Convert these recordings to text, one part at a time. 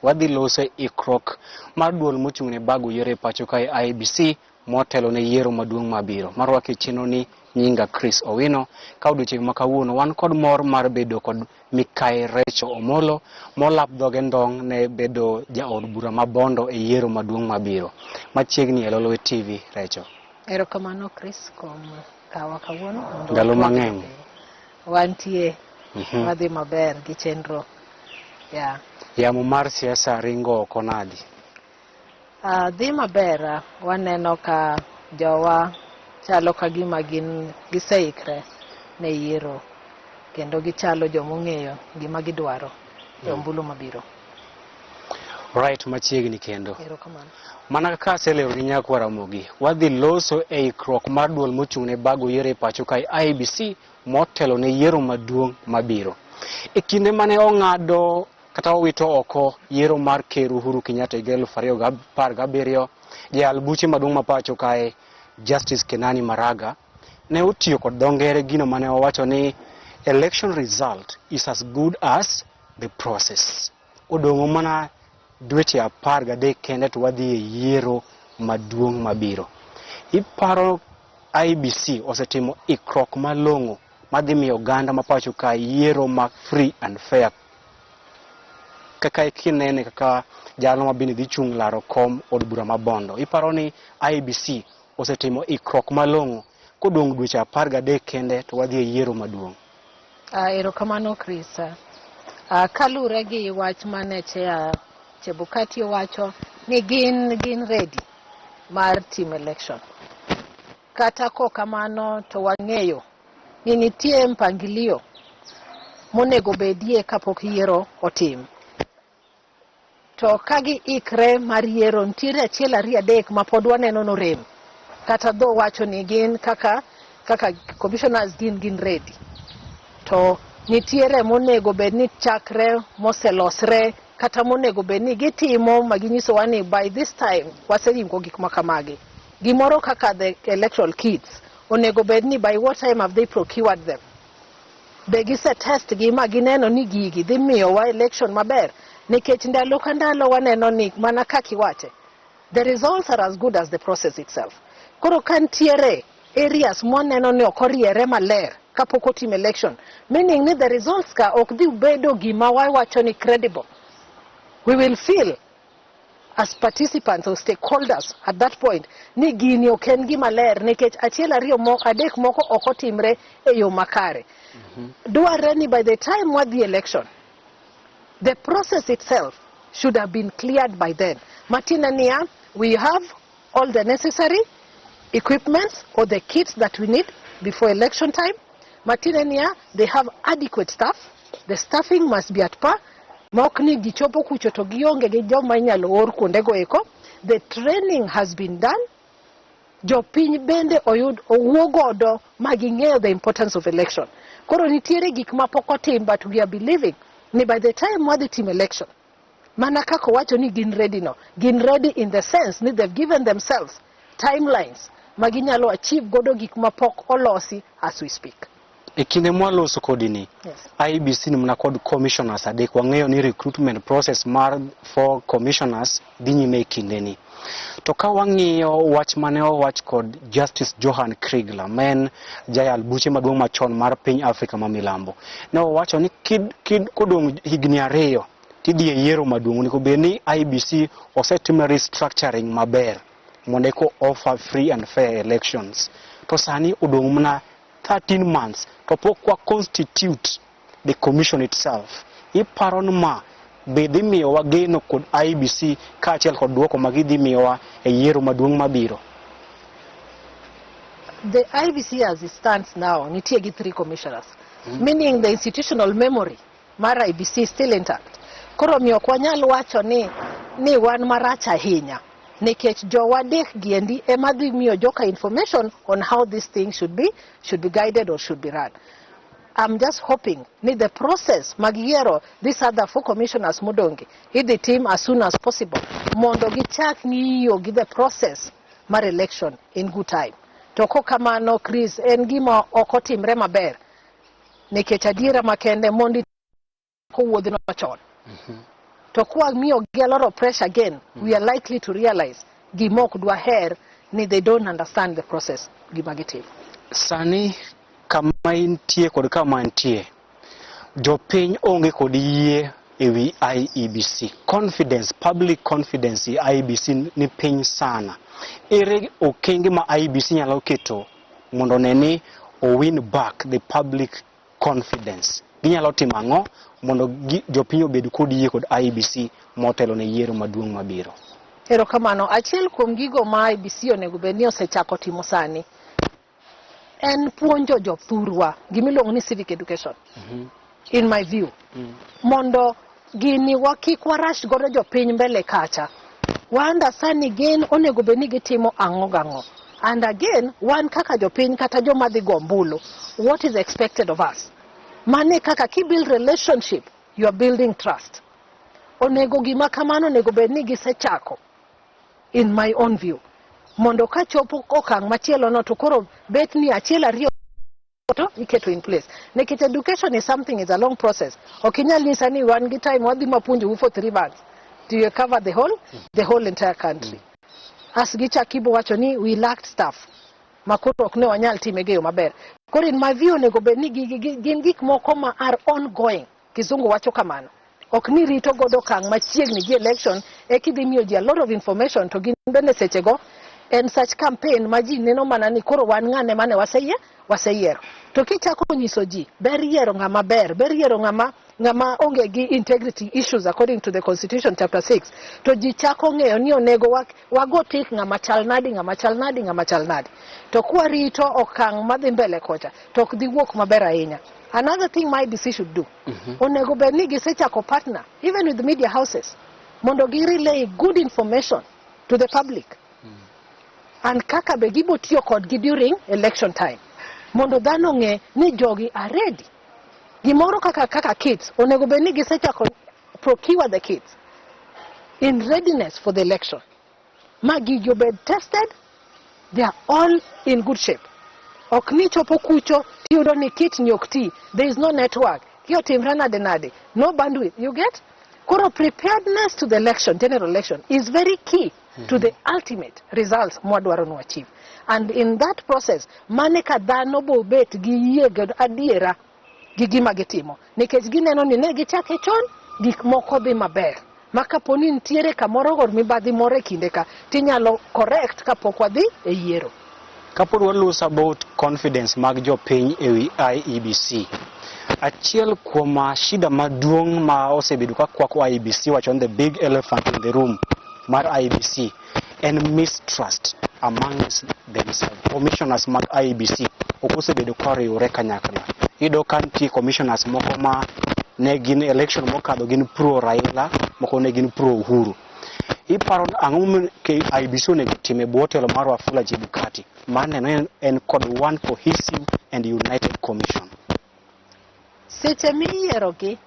Wadhi loso ikruok mar duol mochung' ne bago yiero e pacho kae IEBC motelo ne yiero maduong' mabiro. Marwaki e chenro ni nyinga Chris Owino. Ka odiochieng' ma kawuono wan kod mor mar bedo kod Mikai Recho Omolo molap dhoge ndong' ne bedo jaod bura ma Bondo e yiero maduong' mabiro. Machiegni e Lolwe TV, Recho. Erokamano Chris kuom kawa kawuono. Mondo Ndalo watwag mang'eny. Wantie, wadhi maber gi chenro. Yeah. Yamo mar siasa ringo oko nadi? Dhi maber, waneno ka jowa chalo ka gima gin giseikre ne yiero kendo gichalo jomong'eyo gima gidwaro e ombulu mabiro. Right, machiegni kendo. Erokamano. Mana kaka aselero ni nyakwa Ramogi, wadhi loso e ikruok mar duol mochung' ne bago yiero e pacho kae IEBC motelo ne yiero maduong' mabiro. E kinde mane ong'ado kata owito oko yiero mar Ker Uhuru Kenyatta higa 2017, jayal buche maduong' ma pacho kae Justice Kenani Maraga ne otiyo kod dho ngere gino mane owacho ni election result is as good as the process. Odong'o mana dweche 13 kende to wadhi e yiero maduong' mabiro. Iparo IEBC osetimo ikruok malong'o madhi miyo oganda ma pacho ka yiero ma free and fair kaka kinene kaka jalno ma bende dhi chung' laro kom od bura ma Bondo. Iparo ni IEBC osetimo ikruok malong'o kodong' dweche 13 kende to wadhi e yiero maduong'. Erokamano Chris. Kaluwore gi wach mane Chair Chebukati owacho ni gin ready mar timo election. Kata kokamano to wang'eyo ni nitie mpangilio monego bedie kapok yiero otim. To ka giikre mar yiero, nitiere achiel ariyo adek ma pod waneno norem. Kata dho wacho ni gin kaka commissioners gin ready. To nitiere monego bed ni chakre moselosre kata monego bed ni gitimo ma ginyisowa ni by this time wasering'o gik ma kamagi. Gimoro kaka the electoral kits onego bed ni by what time have they procured them? Be gise test gi ma gineno ni gigi dhi miyowa election maber? Nikech ndalo ka ndalo waneno ni mana kaka iwache, the results are as good as the process itself. Koro ka nitiere areas mwaneno ni ok oriere maler kapok otim election, meaning ni the results ka ok dhi bedo gima wawacho ni credible. We will feel as participants or stakeholders at that point ni gini ok en gima ler nikech achiel ariyo mo, adek moko ok otimre e yo makare. Dwarre ni by the time wadhi election, the process itself should have been cleared by then. Matiende niya, we have all the necessary equipments or the kits that we need before election time. Matiende niya, they have adequate staff. The staffing must be at par. Mok ni gichopo kucho to gionge gi joma inyalo or kuondego eko. The training has been done. Jopiny bende oyud owuo godo ma ging'eyo the importance of election. Koro nitiere gik ma pok otim, but we are believing ni by the time wadhi timo election, mana kaka owacho ni gin ready no, gin ready in the sense ni they've given themselves timelines ma ginyalo achieve godo gik ma pok olosi as we speak. E kinde mwaloso kodi ni, IEBC ni mana kod commissioners adek. Wang'eyo ni recruitment process mar four commissioners dhi nyime e kinde ni. To ka wang'iyo wach mane owach kod Justice Johan Kriegler, ma en jayal buche maduong' machon mar piny Afrika ma milambo, ne owacho ni kid kodong' higni 2 tidhi e yiero maduong', onego bed ni IEBC osetimo restructuring maber mondo eko offer free and fair elections. To sani odong' mana 13 months to pok wa constitute the commission itself. Iparo ni ma be dhi miyowa geno kod IEBC kaachiel kod duoko ma gidhi miyowa e yiero maduong' mabiro? The IEBC as it stands now nitie gi three commissioners, meaning the institutional memory mar IEBC is still intact. Koro miyo ok wanyal wacho ni wan marach ahinya nikech jowa adek giendi ema dhi miyo joka information on how this thing should be guided or should be run. I'm just hoping ni the process mag yiero these other four commissioners modongi idhi tim as soon as possible mondo gichak ng'iyo gi the process mar election in good time. To kokamano Chris, en gima ok otimre maber nikech adiera makende mondo kowuodhno chon. To kwamiyogi a lot of pressure again, we are likely to realize gima ok dwaher ni they don't understand the process gima gitimo. Sani kama intie kod kama antie, jopiny onge kod yie ewi IEBC. Confidence, public confidence e IEBC ni piny sana. Ere okenge ma IEBC nyalo keto mondo one ni o win back the public confidence? Ginyalo timo ang'o mondo jopiny obed kod yie kod IEBC motelo ne yiero maduong' mabiro? Erokamano. Achiel kuom gigo ma IEBC onego bed ni osechako timo sani en puonjo jothurwa gimiluongo ni civic education. In my view. Mondo gini wa kik warash godo jopiny mbele kacha. Wa understand ni gin onego bed ni gitimo ang'o gang'o. And again, wan kaka jopiny kata joma dhi go ombulu, what is expected of us? Mane kaka ki build relationship, you are building trust. Onego gima kamano onego bed ni gisechako in my own view. Mondo kachopo okang' machielo no to koro bet ni achiel ariyo to iketo in place. Nikech education is something, is a long process. Ok inyal nyisa ni wan gi time wadhi mapuonjou for 3 months to you cover the whole entire country. As gichak ibo wacho ni we lacked staff ma koro ok ne wanyal time gi yo maber. Koro in my view onego bed ni gigi gin gik moko ma are ongoing. Kizungu wacho kamano. Ok ni rito godo okang' machiegni gi election eka idhi miyo ji a lot of information, to gin bende sechego en such campaign ma ji neno mana ni koro wan ng'ane mane waseyiero. To kichako nyiso ji ber yiero ng'ama ber, ber yiero ng'ama onge gi integrity issues according to the constitution chapter 6, to ji chako ng'eyo ni onego wago tik ng'ama chal nadi, ng'ama chal nadi, ng'ama chal nadi. To kwarito okang' madhi mbele kocha to ok dhi wuok maber ahinya. Another thing ma IEBC should do, onego bed ni gisechako partner even with media houses mondo gi relay good information to the public and kaka be gibo tiyo kodgi during election time mondo dhano ong'e ni jogi are ready. Gimoro kaka kits, onego bed ni gisechako procure the kits in readiness for the election ma gigi obed tested, they are all in good shape. Ok ni chopo kucho tiyudo ni kit ni ok ti, there is no network, kiotimre nade nade, no bandwidth, you get. Koro preparedness to the election, general election, is very key to the ultimate results mwadwaro no achieve. And in that process, mane ka dhano bo bet gi yie gi adiera gi gima gitimo, nikech gineno ni ne gichake chon, gik moko dhi maber, ma kapo ni nitiere kamoro gor mibadhi moro e kinde ka tinyalo correct kapok wadhi e yiero. Kapod walos about confidence mag jopiny ewi IEBC, achiel kuom shida maduong' ma osebedo ka kwako IEBC, wacho ni the big elephant in the room mar IEBC en mistrust amongst themselves. Commissioners mag IEBC ok osebedo koriwore kanyakla. Iyudo ka nitie commissioners moko ma ne gin election mokadho gin pro Raila, moko ne gin pro Uhuru. Iparo ang'o momiyo IEBC onego tim e bwo telo mar Wafula Chebukati mar neno ni en kod one cohesive and united commission? Seche miyierogi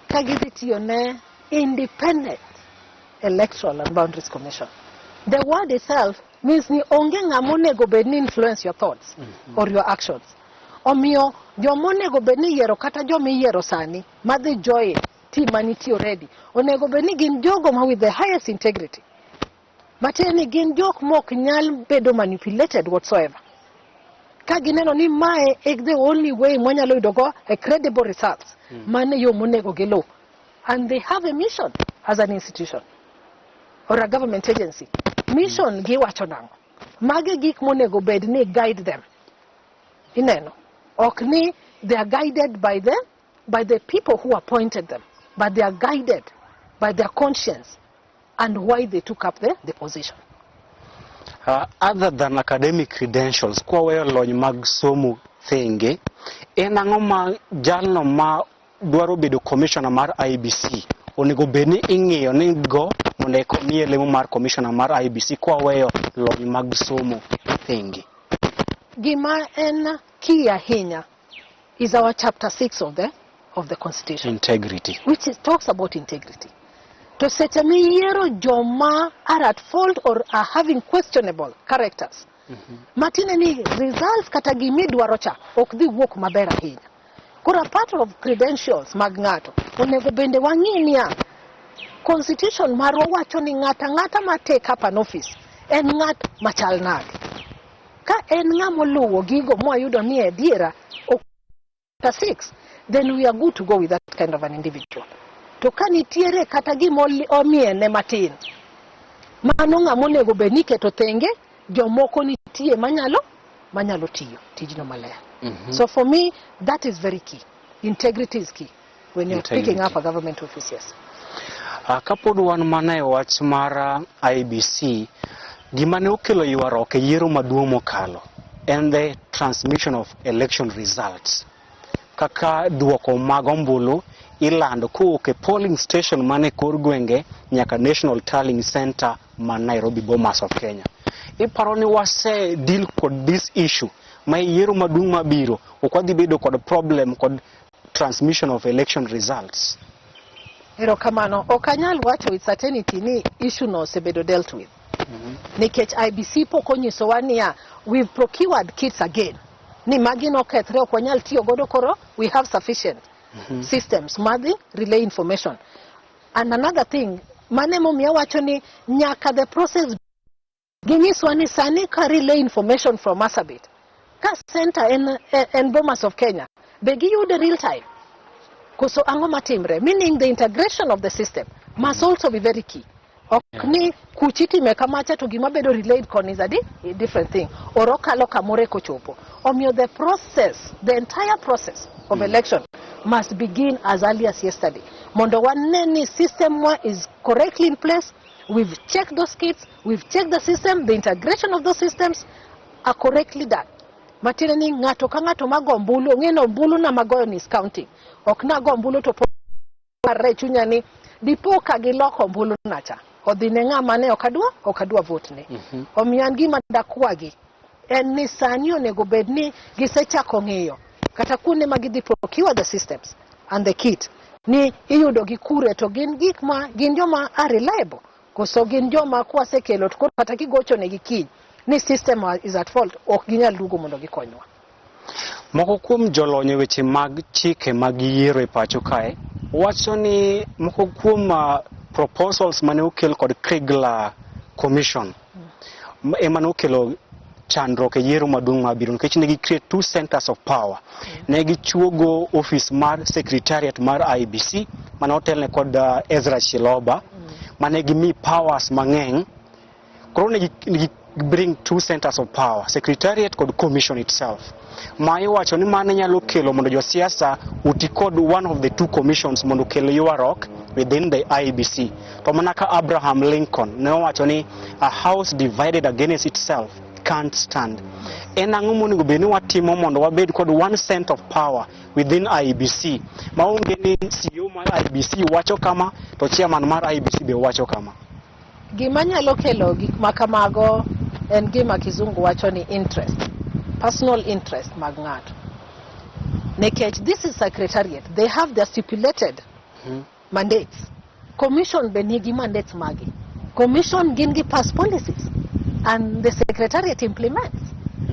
ka gidhi tiyo ne Independent Electoral and Boundaries Commission, the word itself means ni onge ng'ama onego bed ni influence your thoughts or your actions. Omiyo joma onego bed ni yiero kata joma iyiero sani madhi join team manitie already onego bed ni gin jogo ma with the highest integrity, matiende ni gin jok mok nyal bedo manipulated whatsoever, ka gineno ni mae e the only way mwanyalo yudo go a credible results, mano e yo monego giluw. And they have a mission as an institution or a government agency. Mission giwacho nang'o? Magi gik monego bed ni guide them. Ineno, ok ni they are guided by the people who appointed them, but they are guided by their conscience and why they took up the position. Other than academic credentials, kwaweyo lony mag somo thenge, en ang'o ma jalno ma dwaro bedo commissioner mar IEBC onego bed ni ing'iyo ni go mondo eka omiye lemo mar commissioner mar IEBC, kwaweyo lony mag somo thenge? Gima en key ahinya is our chapter 6 of the constitution, integrity, which talks about integrity. To seche miyiero joma are at fault or are having questionable characters, matiende ni results kata gimidwaro cha ok dhi wuok maber ahinya. Koro part of credentials mag ng'ato onego bende wang'i niya, constitution marwa wacho ni ng'ato ang'ata ma take up an office en ng'at machal nade. Ka en ng'ama oluwo gigo mwayudo ni adiera kata six, then we are good to go with that kind of an individual. To ka nitiere kata gima omiene matin, mano ng'ama onego bed ni iketo thenge, jomoko nitie manyalo tiyo tijno maler. So for me, that is very key. Integrity is key when you're picking up a government office, yes. Kapod wan mana e wach mar IEBC, gima ne okelo ywaruok e yiero maduong' mokalo en the transmission of election results. Kaka duoko mag ombulu ilando kowuok e polling station man e kor gwenge nyaka National Tallying Center man Nairobi, Bomas of Kenya. Iparo ni wase deal kod this issue ma e yiero maduong' mabiro ok wadhi bedo kod problem kod transmission of election results? Erokamano. Ok anyal wacho with certainty ni issue no osebedo dealt with. Nikech IEBC pok onyisowa niya, we've procured kits again. Ni magi nokethre, ok wanyal tiyo godo, koro we have sufficient systems madhi relay information. And another thing, mane momiyo awacho ni nyaka the process ginyiswa ni sani ka relay information from Marsabit, ka center en Bomas of Kenya, be giyude real time? Koso ang'o matimre? Meaning the integration of the system must also be very key. Ok ni kuchi itime kamacha to gima bedo relayed koni is a different thing. Or okalo kamoro kochopo. Omiyo the process, the entire process of election must begin as early as yesterday. Mondo wane ni system wa is correctly in place, we've checked those kits, we've checked the system, the integration of those systems are correctly done. Matiende ni ng'ato ka ng'ato mago ombulu, ong'e ni ombulu na magoyo ni is counting. Ok nago ombulu to parre e chunya ni dipo ka giloko ombulu nacha odhi ne ng'ama ne ok adwa vote ne. Omiyo an gima dakwagi en ni sani onego bed ni gisechako ng'iyo kata kuonde ma gidhi procure the systems and the kit ni iyudo gi kure, to gin gik ma gin joma are reliable koso gin joma kwasekelo to koro kata kigocho negi kiny ni system is at fault, ok ginyal duogo mondo gikonywa. Moko kuom jolony e weche mag chike mag yiero e pacho kae wacho ni moko kuom proposals mane okel kod Kriegler Commission ema nokelo chandruok e yiero maduong' mabiro, nikech ne gi create two centers of power. Ne gichuogo office mar secretariat mar IEBC mane otelne kod Ezra Chiloba, mane gimi powers mang'eny. Koro ne gi bring two centers of power, secretariat kod commission itself, ma iwacho ni mano nyalo kelo mondo josiasa oti kod one of the two commissions mondo okel ywaruok within the IEBC. To mana ka Abraham Lincoln ne owacho ni a house divided against itself can't stand. En ang'o monego bed ni watimo mondo wabed kod one center of power within IEBC maonge ni CEO mar IEBC wacho kama to chairman mar IEBC be wacho kama? Gima nyalo kelo gik ma kamago en gima kizungu wacho ni interest, personal interest mag ng'ato. Nikech this is secretariat, they have their stipulated mandates. Commission be nigi mandates magi. Commission gin gi pass policies and the secretariat implements.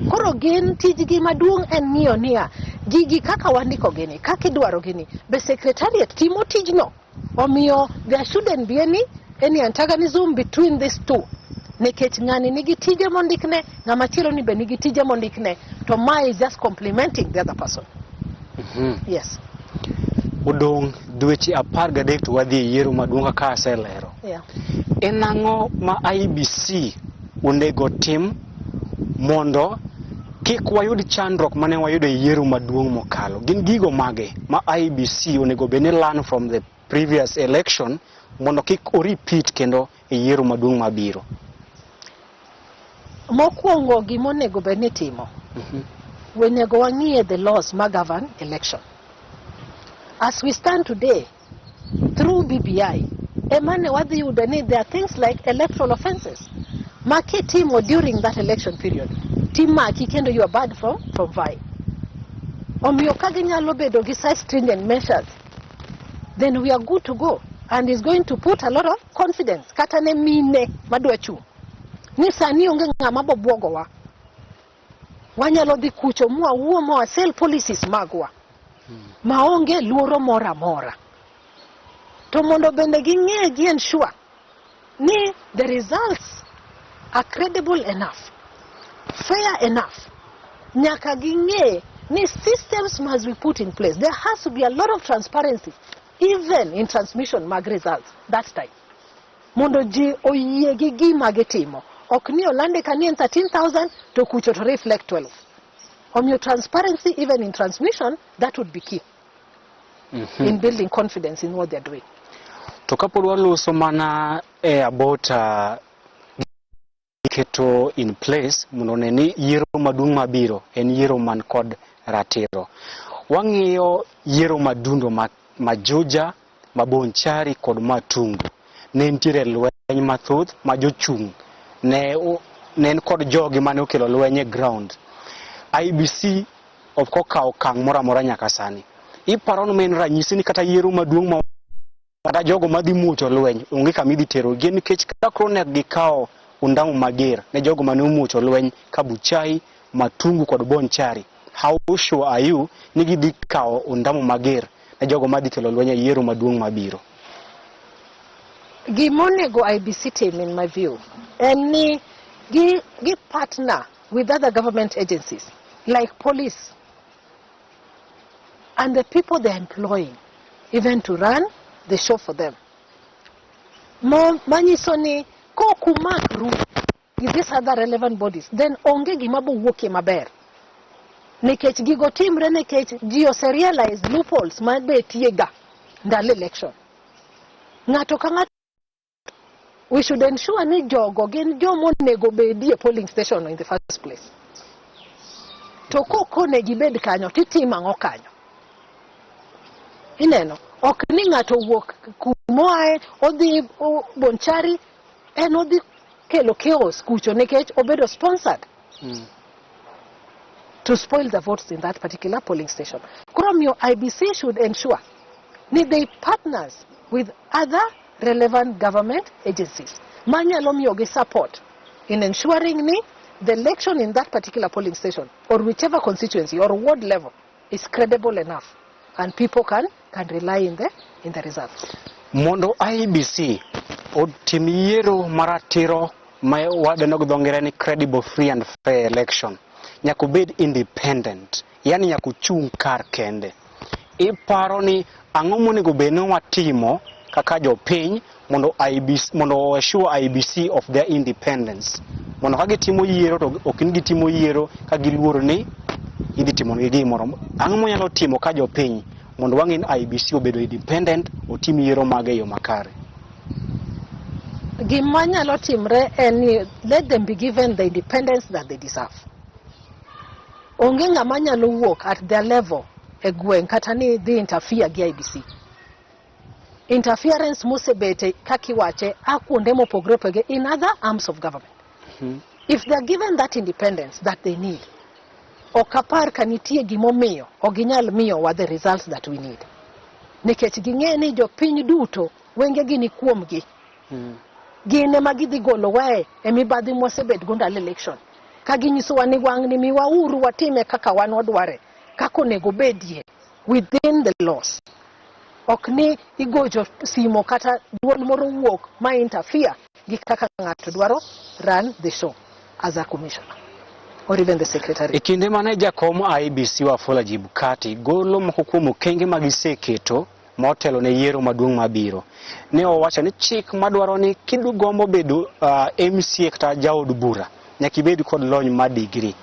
Koro gin tijgi maduong' en ng'iyo niya, gigi kaka wandiko gini, kaka idwaro gini, be secretariat timo tijno? Omiyo there shouldn't be any antagonism between these two. Nikech ng'ani nigi tije mondikne, ng'ama chielo ni be nigi tije mondikne, to mae is just complementing the other person. Yes. Odong' dweche 13 to wadhi e yiero maduong' kaka aselero. En ang'o ma IEBC onego tim mondo kik wayud chandruok mane wayudo e yiero maduong' mokalo? Gin gigo mage ma IEBC onego bed ni learn from the previous election mondo kik o repeat kendo e yiero maduong' mabiro? Mokwongo, gima onego bed ni timo, onego wang'iye the laws ma govern election. As we stand today, through BBI, ema ne wadhi yudo ni there are things like electoral offences ma kitimo during that election period, timaki kendo you are barred from vying. Omiyo ka ginyalo bedo gi such stringent measures, then we are good to go and is going to put a lot of confidence kata ne mine madwa chung' ni sani onge ng'ama bobwogowa, wanyalo dhi kucho mwawuo mwa sell policies magwa. Maonge luoro moro amora. To mondo bende ging'e gi ensure ni the results are credible enough, fair enough, nyaka ging'e ni systems must be put in place. There has to be a lot of transparency even in transmission mag results that time. Mondo ji oyie gi gima gitimo. Ok ni olande ka ni en 13,000 to kucho to reflect 12. Omiyo transparency even in transmission, that would be key in building confidence in what they're doing. To kapod waloso mana e about keto in place mondo one ni yiero maduong' mabiro en yiero man kod ratiro. Wang'iyo yiero madundo ma Juja, ma Bonchari kod Matungu. Ne nitiere lweny mathoth ma jochung' ne en kod jogi mane okelo lweny e ground. IEBC ok okawo okang' moro amora nyaka sani. Iparo ni en ranyisi ni kata yiero maduong' ma kata jogo madhi muocho lweny onge kama idhi terogie, nikech ka koro ne gikawo ondamo mager ne jogo mane omuocho lweny ka Buchai, Matungu kod Bonchari. How sure are you ni gidhi kawo ondamo mager ne jogo madhi kelo lweny e yiero maduong' mabiro? Gimonego IEBC tim, in my view, en ni gi partner with other government agencies like police and the people they're employing even to run the show for them. Mo manyiso ni kokumakru gi these other relevant bodies, then onge gima bowuokie maber. Nikech gigo timre nikech ji ose realize loopholes ma betie ga ndalo election. Ng'ato ka ng'ato, we should ensure ni jogo gin joma onego bedie polling station in the first place. To kokone gibed kanyo, titimo ang'o kanyo? Ineno, ok ni ng'ato owuok kumoae odhi Bonchari, en odhi kelo chaos kucho nikech obedo sponsored to spoil the votes in that particular polling station. Koro omiyo IEBC should ensure ni they partners with other relevant government agencies manyalo miyogi support in ensuring ni the election in that particular polling station or whichever constituency or ward level is credible enough and people can rely in the results. Mondo IEBC otim yiero maratiro ma wadendo gi dho ngere ni credible, free and fair election, nyaka obed independent, yani nyaka ochung' kar kende. Iparo ni ang'o monego bed ni watimo kaka jopiny mondo IEBC, mondo assure IEBC of their independence, mondo ka gitimo yiero to ok ni gitimo yiero ka giluor ni idhi timonegi gimoro? Ang'o monyalo timo ka jopiny mondo wang'e ni IEBC obedo independent, otim yiero mage e yo makare? Gima nyalo timre en ni let them be given the independence that they deserve. Onge ng'ama nyalo wuok at their level e gweng' kata ni dhi interfere gi IEBC. Interference mosebete kaka iwache a kuonde mopogore opogore in other arms of government. If they are given that independence that they need, ok apar ka nitie gimomiyo ok ginyal miyowa the results that we need. Nikech ging'e ni jopiny duto wengegi ni kuomgi. Gin ema gidhi golowa e mibadhi mwasebet go ndalo election. Ka ginyisowa ni wang'ni miwauru watime kaka wan wadware, kaka onego bedie within the laws. Ok ni igocho simo kata duol moro wuok ma interfere gi kaka ng'ato dwaro run the show as a commissioner or even the secretary. E kinde mane jakom IEBC Wafula Chebukati golo moko kuom okenge ma giseketo motelo ne yiero maduong' mabiro, ne owacho ni chik madwaro ni kigombo bedo MCA kata jaod bura nyaka ibed kod lony mar degree.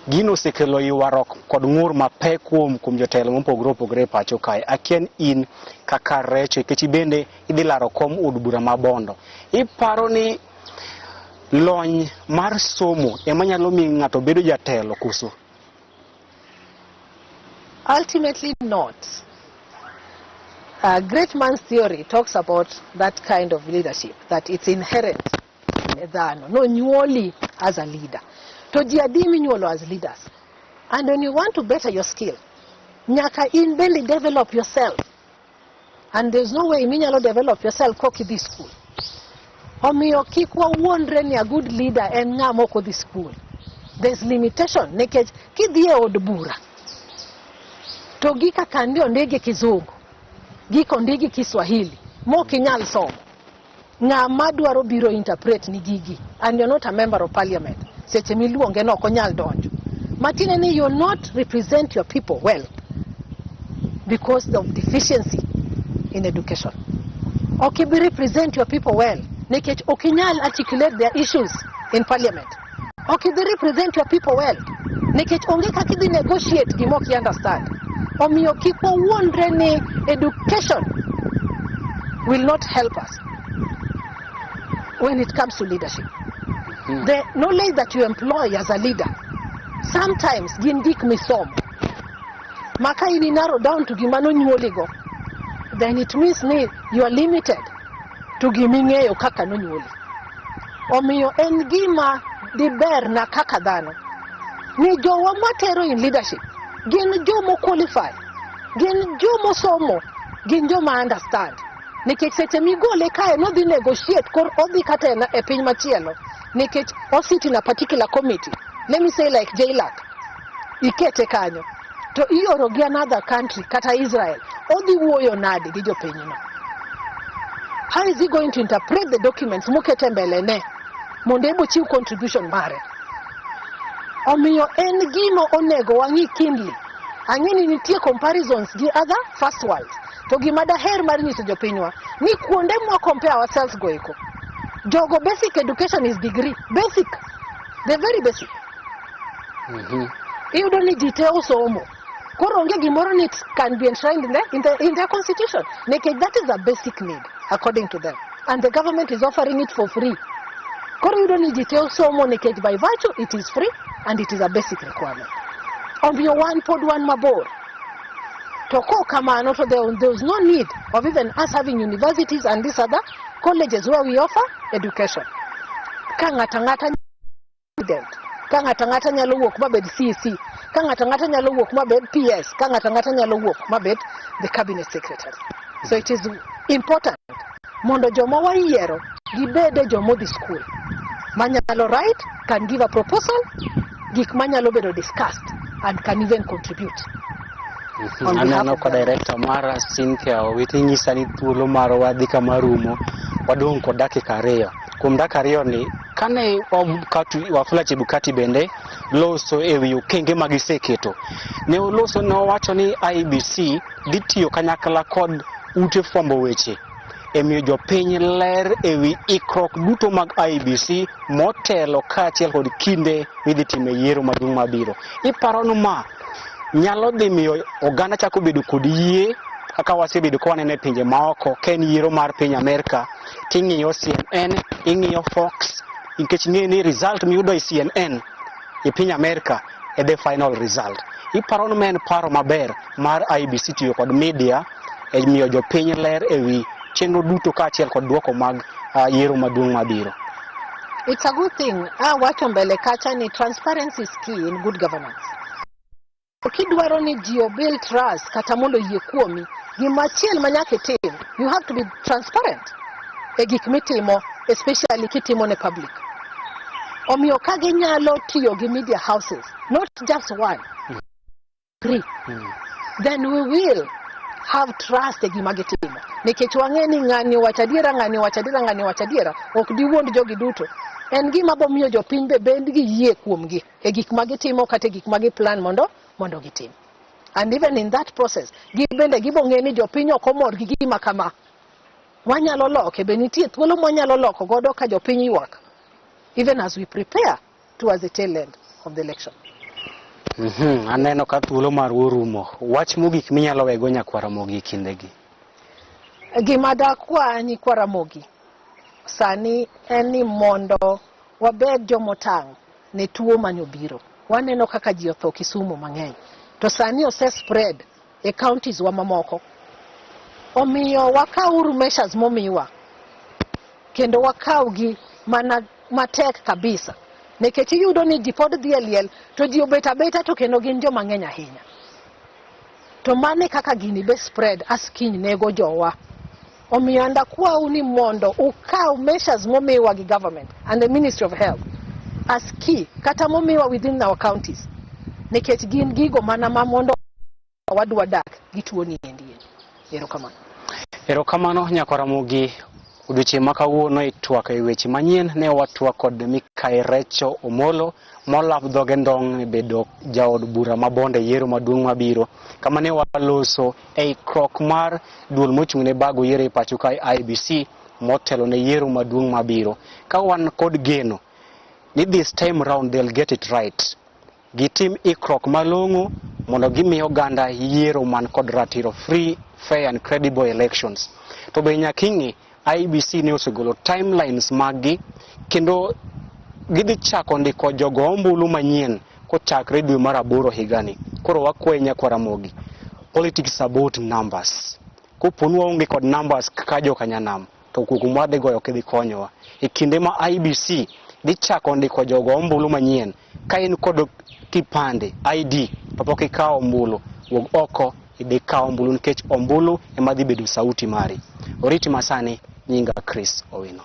Gino osekelo ywaruok kod ng'ur mapek kuom jotelo mopogore opogore e pacho kae. Akia ni in kaka Recho, nikech ibende idhi laro kom od bura ma Bondo. Iparo ni lony mar somo ema nyalo miyo ng'ato bedo jatelo koso? Ultimately not. Great man's theory talks about that kind of leadership, that it's inherent e dhano. Nonyuoli as a leader. To ji adi minyuolo as leaders? And when you want to better your skill, nyaka in bende develop yourself. And there's no way minyalo develop yourself kok idhi school. Omiyo kik wawuondre ni a good leader en ng'ama ok odhi school. There's limitation nikech kidhi e od bura, To gika kandi ondigi Kizungu, gika ondigi Kiswahili, mok inyal somo. Ng'ama dwaro biro interpret ni gigi, and you're not a member of parliament, seche miluonge no ok onyal donjo. Matiende ni you're not represent your people well because of deficiency in education. Ok ibi represent your people well nikech ok inyal articulate their issues in parliament. Ok ibi represent your people well nikech onge kaka idhi negotiate gima ok i understand. Omiyo kik wawuondre ni education will not help us when it comes to leadership. The knowledge that you employ as a leader sometimes gin gik misomo ma ka in narrow down to gima nonyuoligo, then it means ni you are limited to giming'eyo kaka nonyuoli. Omiyo en gima diber na kaka dhano ni jowa matero in leadership gin jomo qualify, gin jomosomo, gin joma understand, nikech seche migole kae nodhi negotiate kor odhi kata e piny machielo nikech osit in a particular committee, let me say like JLAC, ikete kanyo to ioro gi another country kata Israel, odhi wuoyo nade gi jopinyno? How is he going to interpret the documents mokete mbele ne mondo ebo chiw contribution mare? Omiyo en gima onego wang'i keenly. Ang'e ni nitie comparisons gi other first world, to gima daher mar nyiso jopinywa ni kuonde mwa compare ourselves go eko, jogo basic education is degree, basic, the very basic. Iyudo ni ji te osomo, koro onge gimoro ni it can be enshrined in their constitution nikech that is a basic need according to them, and the government is offering it for free. Koro iyudo ni ji te osomo nikech by virtue it is free and it is a basic requirement. Omiyo wan pod wan mabor. To kok kamano to there was no need of even us having universities and these other colleges where we offer education ka ng'ato ang'ata president, ka ng'ato ang'ata nyalo wuok mabed CEC, ka ng'ato ang'ata nyalo wuok mabed PS, ka ng'ato ang'ata nyalo wuok mabed the cabinet secretary. So it is important mondo joma wayiero gibede joma odhi school, manyalo write, can give a proposal, gik manyalo bedo discussed and can even contribute on behalf Aneno of ka government. Director mara Cynthia Owiti nyisa ni thuolo marwa dhi kama rumo, wadong' kod dakika 2. Kuom dakika 2 ni kane Wafula Chebukati bende loso e wi okenge ma giseketo, ne oloso, ne owacho ni IEBC dhi tiyo kanyakla kod ute fwambo weche e miyo jopiny ler e wi ikruok duto mag IEBC motelo kaachiel kod kinde midhi time yiero maduong' mabiro. Iparo ni ma nyalo dhi miyo oganda chako bedo kod yie kaka wasebedo ka waneno e pinje maoko? Ka en yiero mar piny Amerka, ting'iyo CNN, ing'iyo Fox, nikech ing'eyo ni result miyudo e CNN e piny Amerka e the final result. Iparo ni ma en paro maber mar IEBC tiyo kod media e miyo jopiny ler e wi chenro duto kaachiel kod duoko mag yiero maduong' mabiro? It's a good thing. Awacho mbele kacha ni transparency is key in good governance. Kidwaro ni ji obuild trust kata mondo oyie kuomi, gimachiel ma nyaka itim, you have to be transparent e gik mitimo, especially kitimo ne public. Omiyo ka ginyalo tiyo gi media houses, not just one, three, then we will have trust e gima gitimo. Nikech wang'e ni ng'ani owacho adiera, ng'ani owacho adiera, ng'ani owacho adiera, ok diwuond jogi duto. En gima bomiyo jopiny be bed gi yie kuomgi e gik ma gitimo kata e gik ma giplan mondo gitim. And even in that process, gibende gibo ng'e ni jopiny ok omor gi gima kama. Wanyalo loke, be nitie thuolo mwanyalo loko godo ka jopiny ywak, even as we prepare towards the tail end of the election. Aneno ka thuolo marwa orumo. Wach mogik minyalo wego nyakwar Ramogi e kindegi? Gima dakwa nyikwa Ramogi sani en ni mondo wabed jomotang' ne tuo mane obiro. Waneno kaka ji otho Kisumu mang'eny. To sani ose spread e counties wa mamoko. Omiyo wakawuru measures momiwa kendo wakawgi mana matek kabisa. Nikech iyudo ni ji pod dhi e liel to ji obet abeta to kendo gin joma ng'eny ahinya. To mano e kaka gini be spread as kiny nego jowa. Omiyo an dakwau ni mondo ukaw measures momiwa gi government and the Ministry of Health as key kata momiwa within our counties. Nikech gin gigo mana ma mondo Wadwa dak gi tuo ni endi. Erokamano. Erokamano Nyakwar Ramogi. Odiochieng' ma kawuono e twak e weche manyien ne watwak kod Mikai Recho Omolo molap dhoge ndong' e bedo jaod bura ma Bondo e yiero maduong' mabiro, kama ne waloso e ikruok mar duol mochung' ne bago yiero e pacho kae IEBC motelo ne yiero maduong' mabiro, ka wan kod geno ni this time round they'll get it right. Gitim ikruok malong'o mondo gimi oganda yiero man kod ratiro, free, fair and credible elections. To be nyaka ing'e IEBC ne osegolo timelines maggi kendo gidhi chako ndiko jogo ombulu manyien kochakre dwe mar aboro higani. Koro wakwayi Nyakwar Ramogi, politics about numbers. Kopo ni waonge kod numbers kaka jokanyanam, to koko mwadhi goyo ok dhi konyowa. E kinde ma IEBC dhi chako ndiko jogo ombulu manyien, ka in kod kipande ID to pok ikawo ombulu, wuog oko idhi kaw ombulu nikech ombulu ema dhi bedo sauti mari. Oriti masani, nyinga Chris Owino.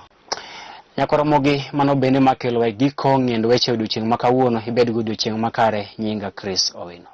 Nyakwar Ramogi, mano bende makelo e giko ng'end weche odiochieng' ma kawuono. Ibed gi odiochieng' makare. Nyinga Chris Owino.